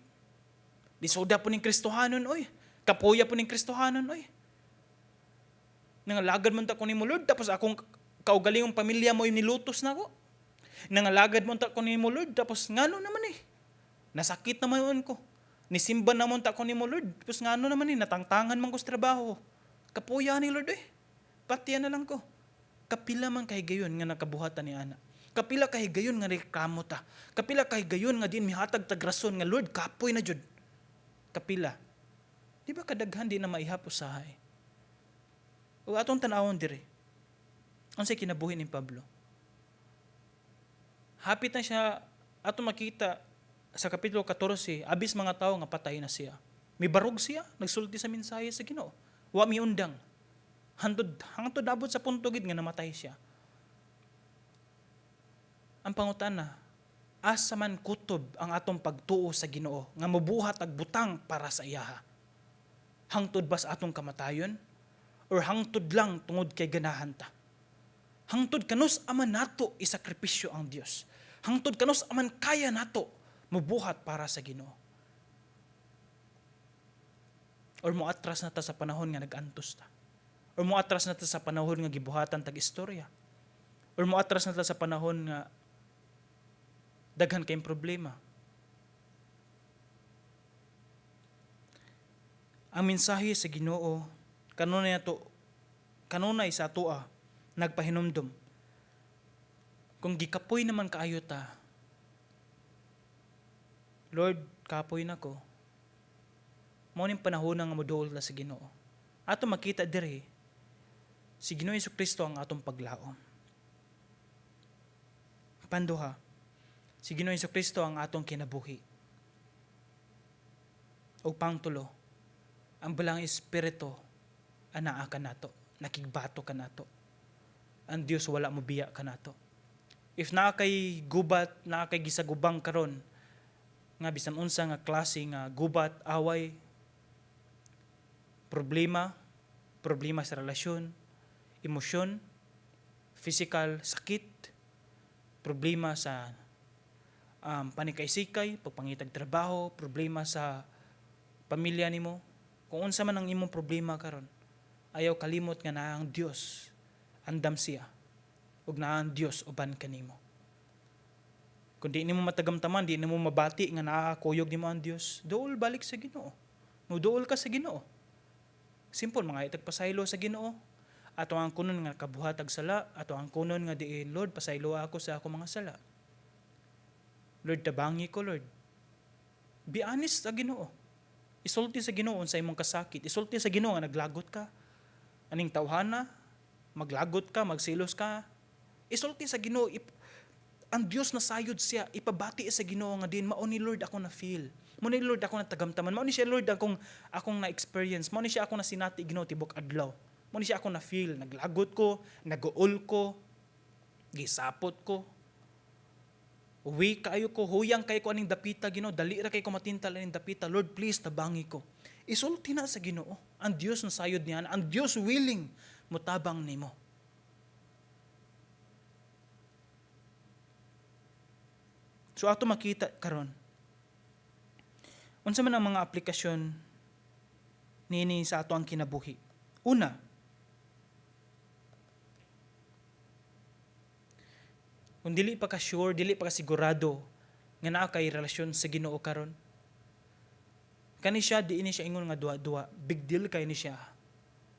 Lisoda po ning Kristohanon, oy. Kapoya po ning Kristohanon, oy. Nangalagad man ta ko nimo, Lord, tapos akong kaugalingong pamilya mo nilutos na ko. Nangalagad man ta ko nimo, Lord, tapos ngano naman eh. Nasakit naman ko. Nisimba naman ta ko nimo, Lord, tapos ngano naman eh, natangtangan man ko sa trabaho. Kapoya ni Lord eh. Patiya na lang ko." Kapila man kay gayon nga nakabuhatan ni ana. Kapila kay gayon nga reklamo ta. Kapila kay gayon nga din mihatag tag rason nga, "Lord, kapoy na jud." Kapila. Di ba kadaghan di na maihap usahay? Ug atong tan-awon diri. Unsay kinabuhi ni Pablo? Hapit na siya, ato makita sa Kapitulo 14, abis mga tao nga patay na siya. Mibarog siya, nagsulti sa mensahe sa Ginoo. Wa miundang. Hangtod abot sa punto gid nga namatay siya. Ang pangutana, asa man kutob ang atong pagtuo sa Ginoo nga mobuhat og butang para sa iyaha? Hangtod ba sa atong kamatayon? Or hangtod lang tungod kay ganahan ta? Hangtod kanus aman nato isakripisyo ang Dios? Hangtod kanus aman kaya nato mobuhat para sa Ginoo? Or moatras na ta sa panahon nga nag-antos ta? Or moatras na ta sa panahon nga gibuhatan tag istorya? Or moatras na ta sa panahon nga daghan kayong problema? Ang mensahe sa Ginoo kanunay ato, kanunay sa atoa nagpahinumdum. Kung gikapoy naman kaayo ta, "Lord, kapoy na ko." Mao ning panahon nga moduol na sa Ginoo. Ato makita diri, si Ginoo Kristo ang atong paglaom. Panduha, si Ginoo Kristo ang atong kinabuhi. O pangtulo, ang Balaang Espiritu anaa kanato, nakigbato kanato. Ang Dios wala mo biya kanato. If naa kay gubat, naa kay gisagubang karon nga bisan unsa nga klase nga gubat, away, problema, problema sa relasyon, emosyon, physical, sakit, problema sa panikaysikay, pagpangitag trabaho, problema sa pamilya nimo, kung unsa man ang imong problema karon, ayaw kalimot nga naa ang Dios, andam siya, ug naa ang Dios uban kanimo. Kung di nimo matagamtaman, di nimo mabati nga naa kuyog nimo ang Dios, duol balik sa Ginoo. Muduol ka sa Ginoo. Simple, mga itagpasaylo sa Ginoo. Ato ang kunon nga kabuhat ag sala, ato ang kunon nga diin, "Lord, pasaylo ako sa ako mga sala. Lord, tabangi ko, Lord." Be honest sa Ginoo. Isulti sa Ginoo sa imong kasakit. Isulti sa Ginoo nga naglagot ka. Aning tawhana, maglagot ka, magsilos ka. Isulti sa Ginoo. Ang Dios na sayod siya, ipabati sa Ginoo nga din, "Mao ni Lord ako na feel. Mao ni Lord ako natagamtaman. Mao ni siya, Lord, akong na-experience. Mao ni siya akong nasinati, Ginoo, tibok adlaw. Mao ni siya akong na feel. Naglagot ko, naguol ko, gisapot ko. Uwi kaayo ko, huyang kay ko aning dapita, Ginoo, dali ra kay ko matintal aning dapita. Lord, please tabangi ko." Isulti na sa Ginoo. Ang Dios na sayod niya, ang Dios willing motabang nimo. So ato makita karon, unsa man ang mga aplikasyon niini sa ato ang kinabuhi. Una, kung dili pa ka sure, dili pa ka sigurado nga naa kay relasyon sa Ginoo karon, kani siya di ini siya ingon nga duwa-duwa, big deal kay ni siya.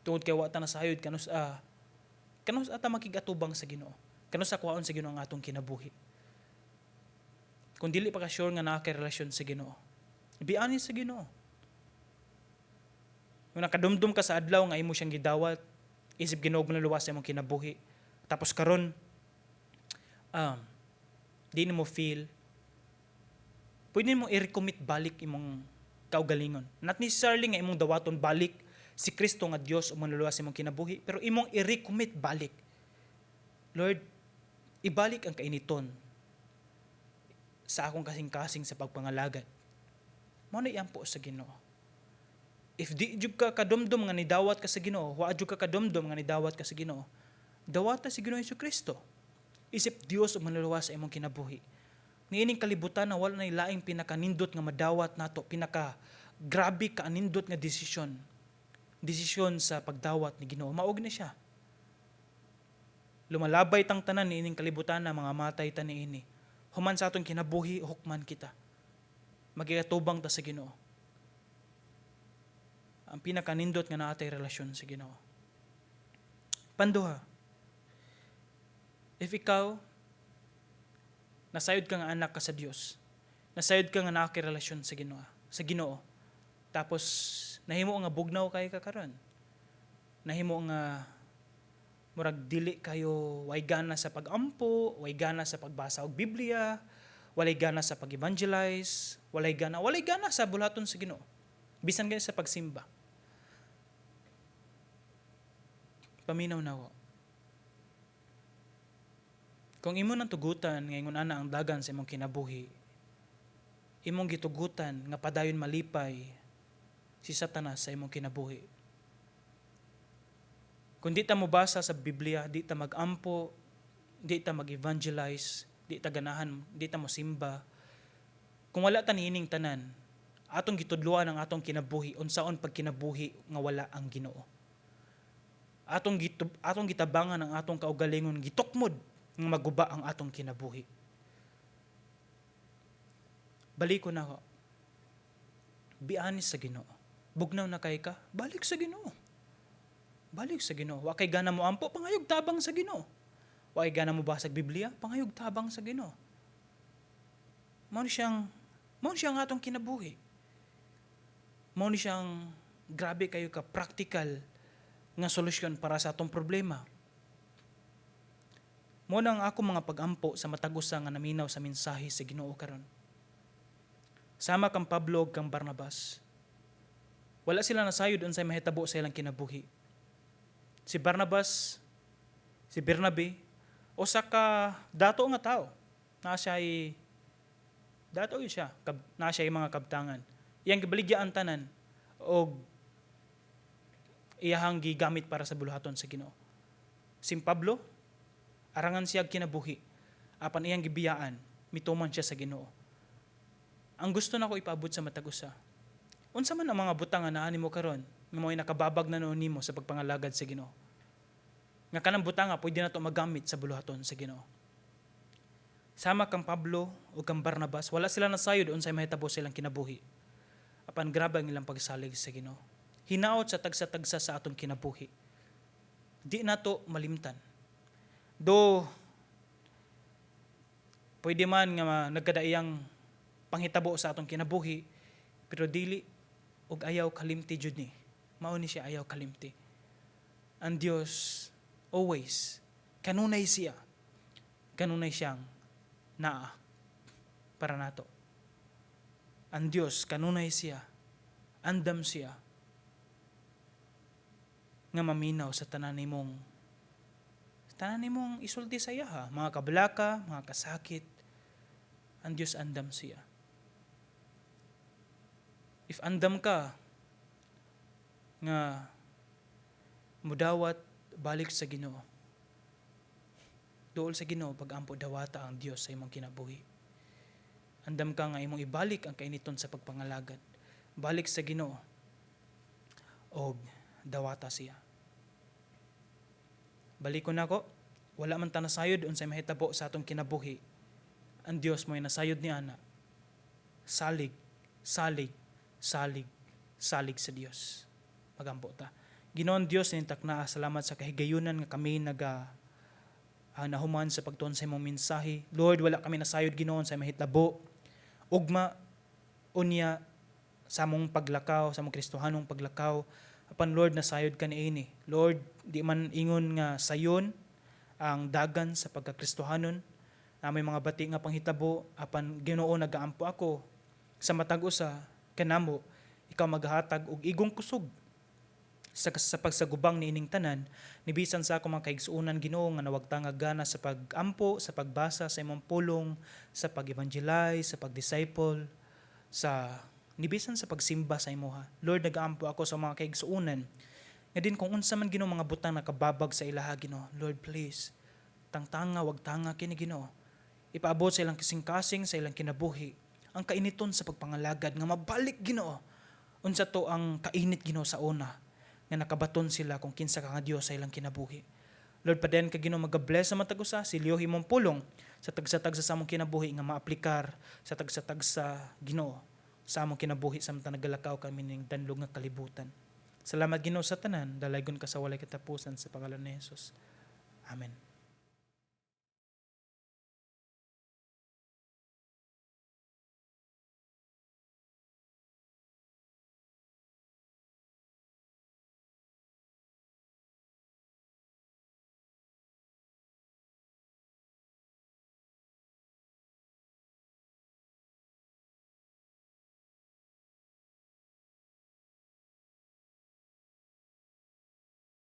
Tungod kay wa ta nasayod kanus ata makigatubang sa Ginoo. Kanus sa kuhaon sa Ginoo ang atong kinabuhi. Kung dili pa ka sure nga naa kay relasyon sa Ginoo, be honest sa Ginoo. Kung nakadumdum ka sa adlaw nga imo siyang gidawat, isip Ginoo manluluwas sa imong kinabuhi. Tapos karon Di nimo feel, pwede mo i-recommit balik imong kaugalingon. Not necessarily nga imong dawaton balik si Kristo nga Dios o manluluwas sa imong kinabuhi, pero imong i-recommit balik. Lord, ibalik ang kainiton sa akong kasing-kasing sa pagpangalagad. Mao na iampo sa Ginoo. If di jud ka kadomdom nga nidawat ka sa Ginoo, wa jud ka kadomdom nga nidawat ka sa Ginoo, dawata si Ginoo Kristo. Isip Dios ug manluluwas sa imong kinabuhi. Niining kalibutan na wala na laing pinakanindot nga madawat nato, pinaka grabe ka anindot nga desisyon. Desisyon sa pagdawat ni Ginoo. Mao na siya. Lumalabay tang tanan niining kalibutan na mga matay ta niini. Human sa atong kinabuhi, hukman kita. Magikatubang ta sa Ginoo. Ang pinakanindot nga naa tay relasyon sa Ginoo. Panduha, if ikaw nasayod ka nga anak ka sa Dios, nasayod ka nga naa kay relasyon sa Ginoo. Tapos nahimo nga bugnaw kay ka karon. Nahimo nga murag dili kayo, way gana sa pag-ampo, way gana sa pagbasa og Biblia, walay gana sa pag-evangelize, walay gana sa buluhaton sa Ginoo. Bisan gani sa pagsimba. Paminaw na ko. Kung imo nang tugutan nga ingon ana ang dagan sa imong kinabuhi, imong gitugutan nga padayon malipay si Satanas sa imong kinabuhi. Kung di ta mobasa sa Biblia, di ta mag-ampo, di ta mag-evangelize, di ta ganahan, di ta mosimba. Kung wala ta niining tanan, atong gitudloan ang atong kinabuhi unsaon pagkinabuhi nga wala ang Ginoo. Atong gitabangan ang atong kaugalingon, gitukmod nga maguba ang atong kinabuhi. Baliko na ako. Be honest sa Ginoo. Bugnaw na kay ka, balik sa Ginoo. Balik sa Ginoo. Wa kay gana mo ampo, pangayog tabang sa Ginoo. Wa kay gana mo basag Biblia, pangayog tabang sa Ginoo. Mao siyang atong kinabuhi. Mao ni siyang grabe kayo ka practical nga solusyon para sa atong problema. Mao na ang ako mga pagampo sa matag usa nga naminaw sa mensahe sa Ginoo karon. Sama kang Pablo ug kang Barnabas. Wala sila nasayod unsay mahitabo sa ilang kinabuhi. Si Barnabas, si Bernabe, usa ka dato nga tao. Na siya ay dato yun siya, na siya mga kabtangan. Iyang gibaligya ang tanan og iyahang gigamit para sa buluhaton sa Ginoo. Si Pablo, arangan siya kinabuhi, apan iyang gibiyaan, mituman siya sa Ginoo. Ang gusto nako ipaabot sa matag usa, unsa man ang mga butang nga naa nimo karon nga mo'y nakababag na nuon nimo sa pagpangalagad sa Ginoo? Nga kanang butang nga pwede nato magamit sa buluhaton sa Ginoo. Sama kang Pablo o kang Barnabas, wala sila nasayod unsay mahitabo sa ilang kinabuhi. Apan grabe ang ilang pagsalig sa Ginoo. Hinaot sa tagsa-tagsa sa atong kinabuhi, di nato malimtan. Do pwede man nga nagkadaiyang panghitabo sa atong kinabuhi, pero dili og ayaw kalimti jud ni. Mao ni siya, ayaw kalimti. Ang Dios always kanunay siya. Kanunay siyang naa para nato. Ang Dios kanunay siya. Andam siya nga maminaw sa tanan nimong isulti sa iya ha. Mga kabalaka, mga kasakit, ang Dios andam siya. If andam ka nga mudawat balik sa Ginoo, duol sa Ginoo pag-ampo, dawata ang Dios sa imong kinabuhi. Andam ka nga imong ibalik ang kainiton sa pagpangalagad. Balik sa Ginoo og dawata siya. Balikon nako, wala man ta nasayod unsay mahitabo sa atong kinabuhi. Ang Dios mo'y nasayod ni ana. Salig, salig, salig, salig sa Dios. Magampo ta. Ginoon Dios ning takna, salamat sa kahigayunan nga kami naga nahuman sa pagtuon sa imong mensahe. Lord, wala kami nasayod, Ginoon, sa mahitabo. Ugma, unya, sa among paglakaw, sa among Kristohanong paglakaw. Apan Lord, nasayod ka niini. Lord, di man ingon nga sayon ang dagan sa pagkakristohanon. Naa may mga bati nga panghitabo, apan Ginoo, nagaampo ako sa matag usa kanamo, ikaw maghatag og igong kusog sa pagsagubang niining tanan, ni bisan sa akong mga kaigsuonan, Ginoo, nga nawagtang gana sa pagampo, sa pagbasa sa imong pulong, sa pag-evangelize, sa pag-disciple, sa nibisan sa pagsimba sa imuha. Lord, nagaampo ako sa mga kaigsuonan nga din kung unsa man, Ginoo, mga butang nakababag sa ilaha, Ginoo. Lord, please, tangtanga, wagtanga kini, Ginoo. Ipaabot sa ilang kasing-kasing, sa ilang kinabuhi, ang kainiton sa pagpangalagad nga mabalik, Ginoo. Unsa to ang kainit, Ginoo, sa una nga nakabaton sila kung kinsa ka nga Dios sa ilang kinabuhi. Lord, padayon ka, Ginoo, magabless sa matag usa, silyohi imong pulong sa tagsa-tagsa sa among kinabuhi nga maaplikar sa tagsa-tagsa, Ginoo, sa among kinabuhi samtang nagalakaw kami ning danlog nga kalibutan. Salamat, Ginoo, sa tanan, dalaygon ka sa walay katapusan sa pangalan ni Jesus. Amen.